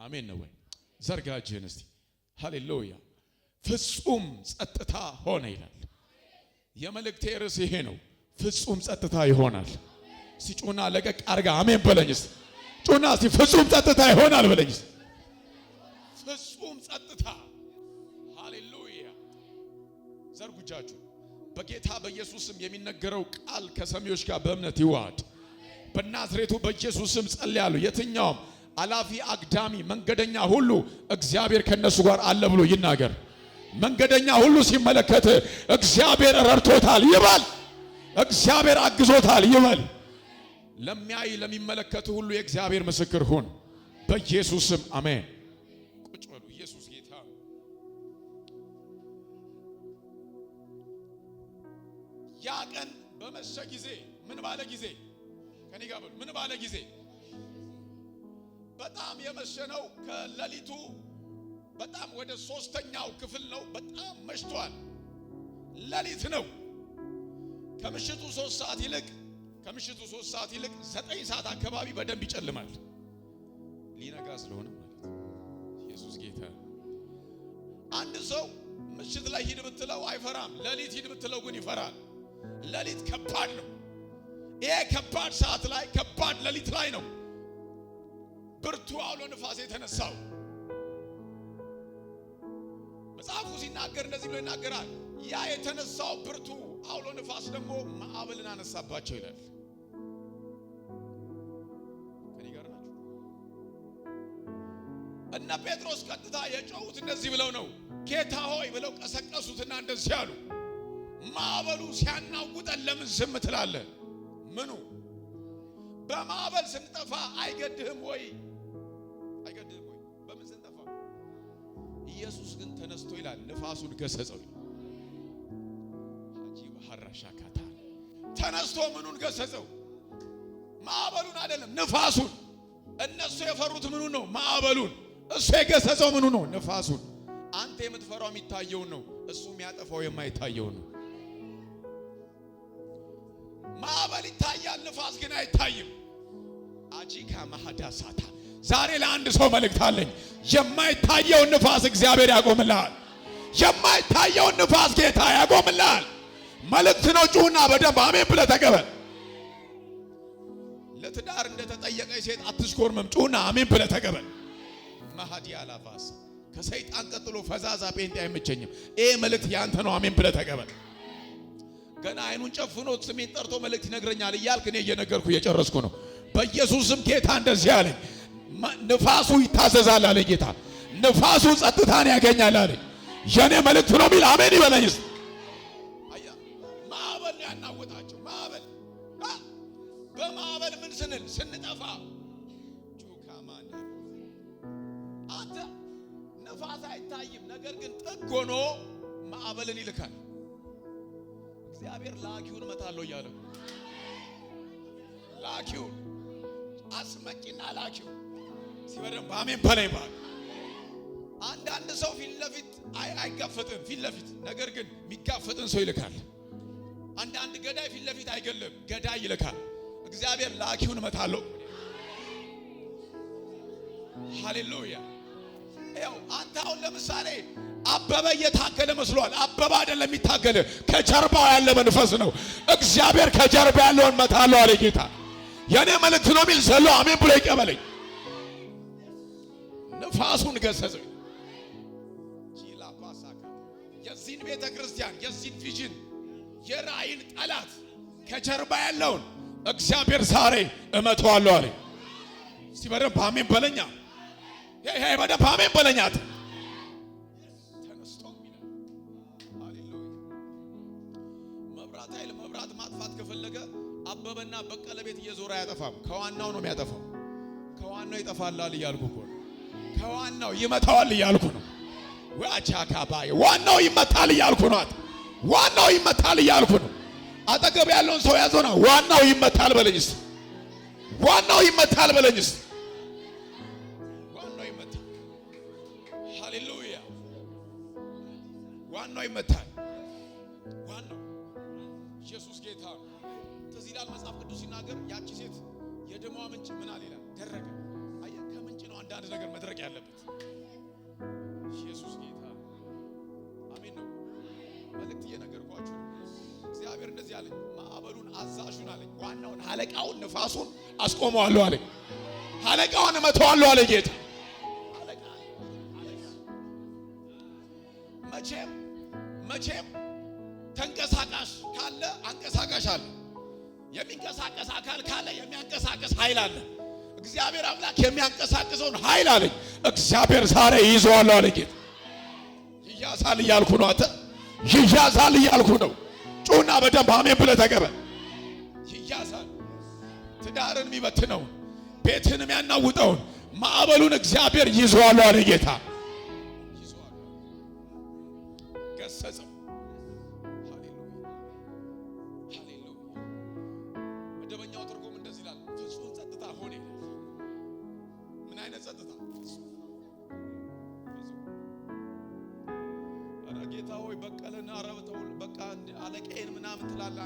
አሜን ነው ወይ? ዘርጋ እጅህን እስቲ። ሃሌሉያ። ፍጹም ጸጥታ ሆነ ይላል። የመልእክቴ ርዕስ ይሄ ነው። ፍጹም ጸጥታ ይሆናል። ሲጩና ለቀቅ አርጋ አሜን በለኝ እስቲ። ጩና እስቲ ፍጹም ጸጥታ ይሆናል በለኝ እስቲ። ፍጹም ጸጥታ። ሃሌሉያ። ዘርጉ እጃችሁ። በጌታ በኢየሱስ ስም የሚነገረው ቃል ከሰሚዎች ጋር በእምነት ይዋሃድ። በናዝሬቱ በኢየሱስ ስም ጸልያለሁ። የትኛውም አላፊ አግዳሚ መንገደኛ ሁሉ እግዚአብሔር ከነሱ ጋር አለ ብሎ ይናገር። መንገደኛ ሁሉ ሲመለከት እግዚአብሔር ረድቶታል ይበል። እግዚአብሔር አግዞታል ይበል። ለሚያይ ለሚመለከት ሁሉ የእግዚአብሔር ምስክር ሁን። በኢየሱስ ስም አሜን። ቁጭ በሉ። ኢየሱስ ጌታ ነው። ያ ቀን በመሸ ጊዜ ምን ባለ ጊዜ ከኔ ጋር በሉ። ምን ባለ ጊዜ? በጣም የመሸ ነው። ከሌሊቱ በጣም ወደ ሶስተኛው ክፍል ነው። በጣም መሽቷል። ሌሊት ነው። ከምሽቱ 3 ሰዓት ይልቅ ከምሽቱ 3 ሰዓት ይልቅ 9 ሰዓት አካባቢ በደንብ ይጨልማል። ሊነጋ ስለሆነ ማለት ነው። ኢየሱስ ጌታ። አንድ ሰው ምሽት ላይ ሂድ ብትለው አይፈራም። ሌሊት ሂድ ብትለው ግን ይፈራል። ሌሊት ከባድ ነው። ይሄ ከባድ ሰዓት ላይ፣ ከባድ ሌሊት ላይ ነው ብርቱ አውሎ ንፋስ የተነሳው። መጽሐፉ ሲናገር እንደዚህ ብሎ ይናገራል። ያ የተነሳው ብርቱ አውሎ ንፋስ ደግሞ ማዕበልን አነሳባቸው ይላል። ከኔ ጋር ናችሁ? እነ ጴጥሮስ ቀጥታ የጮሁት እንደዚህ ብለው ነው። ጌታ ሆይ ብለው ቀሰቀሱትና እንደዚህ አሉ። ማዕበሉ ሲያናውጠን ለምን ዝም ትላለህ? ምኑ በማዕበል ስንጠፋ አይገድህም ወይ? አይገድህም ወይ? በምን ስንጠፋ? ኢየሱስ ግን ተነስቶ ይላል ንፋሱን ገሰጸው። አጂብ ሐራሻካታ። ተነስቶ ምኑን ገሰጸው? ማዕበሉን አይደለም፣ ንፋሱን። እነሱ የፈሩት ምኑን ነው? ማዕበሉን። እሱ የገሰጸው ምኑ ነው? ንፋሱን። አንተ የምትፈራው የሚታየውን ነው፣ እሱ የሚያጠፋው የማይታየውን ነው። ማዕበል ይታያል፣ ንፋስ ግን አይታይም። አጂካ ማሃዳሳታ። ዛሬ ለአንድ ሰው መልእክት አለኝ። የማይታየውን ንፋስ እግዚአብሔር ያቆምልሃል። የማይታየውን ንፋስ ጌታ ያቆምልሃል። መልእክት ነው። ጩሁና በደንብ አሜን ብለህ ተቀበል። ለትዳር እንደተጠየቀች ሴት አትሽኮርመም። ጩሁና አሜን ብለህ ተቀበል። ማሃዲ አላፋስ። ከሰይጣን ቀጥሎ ፈዛዛ ጴንጤ አይመቸኝም። ይሄ መልእክት ያንተ ነው። አሜን ብለህ ተቀበል። ገና አይኑን ጨፍኖ ስሜን ጠርቶ መልእክት ይነግረኛል እያልክ እኔ እየነገርኩ እየጨረስኩ ነው። በኢየሱስም ጌታ እንደዚህ አለኝ፣ ንፋሱ ይታዘዛል አለ ጌታ። ንፋሱ ጸጥታን ያገኛል አለ። የኔ መልእክት ነው የሚል አሜን ይበለኝስ። ማዕበል ነው ያናወጣቸው። ማዕበል፣ በማዕበል ምን ስንል ስንጠፋ ጁካማን። አንተ ንፋስ አይታይም፣ ነገር ግን ጥግ ሆኖ ማዕበልን ይልካል። እግዚአብሔር ላኪውን እመታለሁ እያለ፣ ላኪውን፣ አስመጪና ላኪው ሲበደም አሜን በላይ ባል። አንዳንድ ሰው ፊት ለፊት አይጋፈጥም ፊት ለፊት፣ ነገር ግን የሚጋፈጥን ሰው ይልካል። አንዳንድ ገዳይ ፊት ለፊት አይገልም፣ ገዳይ ይልካል። እግዚአብሔር ላኪውን እመታለሁ። ሃሌሉያ። ያው አንተ አሁን ለምሳሌ አበበ እየታገለ መስሏል። አበበ አይደለም የሚታገል፣ ከጀርባው ያለ መንፈስ ነው። እግዚአብሔር ከጀርባ ያለውን እመታለሁ አለ ጌታ። የኔ መልእክት ነው የሚል ዘሎ አሜን ብሎ ይቀበለኝ። ንፋሱን ገሰጸው። የዚህን ቤተ ክርስቲያን፣ የዚህን vision፣ የራእይን ጠላት ከጀርባ ያለውን እግዚአብሔር ዛሬ እመተዋለሁ አለ። እስቲ በደንብ አሜን በለኛ። ይሄ በደንብ አሜን በለኛት። ተነስቶ ይላል። ሃሌሉያ። መብራት ኃይል መብራት ማጥፋት ከፈለገ አበበና በቀለ ቤት እየዞረ አያጠፋም። ከዋናው ነው የሚያጠፋው። ከዋናው ይጠፋላል እያልኩ እኮ ነው። ከዋናው ይመታዋል እያልኩ ነው። ዋቻካባይ ዋናው ይመታል እያልኩ ነው። ዋናው ይመታል እያልኩ ነው። አጠገብ ያለውን ሰው ያዘውና ዋናው ይመታል በለኝስ። ዋናው ይመታል በለኝስ። ዋናው ይመታል። ሃሌሉያ። ዋናው ይመታል። ዋናው። ኢየሱስ ጌታ ነው። ትዝ ይላል መጽሐፍ ቅዱስ ሲናገር ያቺ ሴት የደሟ ምንጭ ምን አለ ይላል? ደረቀ። አየህ፣ ከምንጭ ነው። አንዳንድ ነገር መድረቅ ያለበት። ኢየሱስ ጌታ አሜን ነው። መልእክት እየነገርኳችሁ ነው። እግዚአብሔር እንደዚህ አለኝ፣ ማዕበሉን አዛዡን አለኝ፣ ዋናውን አለቃውን ንፋሱን አስቆመዋለሁ አለኝ። አለቃውን እመታዋለሁ አለ ጌታ። አለቃ መቼም መቼም ተንቀሳቃሽ ካለ አንቀሳቃሽ አለ። የሚንቀሳቀስ አካል ካለ የሚያንቀሳቅስ ኃይል አለ። እግዚአብሔር አምላክ የሚያንቀሳቅሰውን ኃይል አለኝ። እግዚአብሔር ዛሬ ይይዘዋለሁ አለ ጌታ። ይያዛል እያልኩ ነው። አንተ ይያዛል እያልኩ ነው። ጩና በደንብ አሜን ብለህ ተቀበል። ይያዛል። ትዳርን የሚበትነውን፣ ቤትን የሚያናውጠውን ማዕበሉን እግዚአብሔር ይዘዋል አለ ጌታ። ይዘዋል። ገሰጸው። ሃሌሉያ ሃሌሉያ። መደበኛው ትርጉም እንደዚህ ይላል፣ ፍጹም ጸጥታ ሆነ ይላል። ምን አይነት ጸጥታ? ኧረ ጌታ ሆይ በቀለን፣ ኧረ ተው በቃ አለቃዬን ምናምን ትላለህ።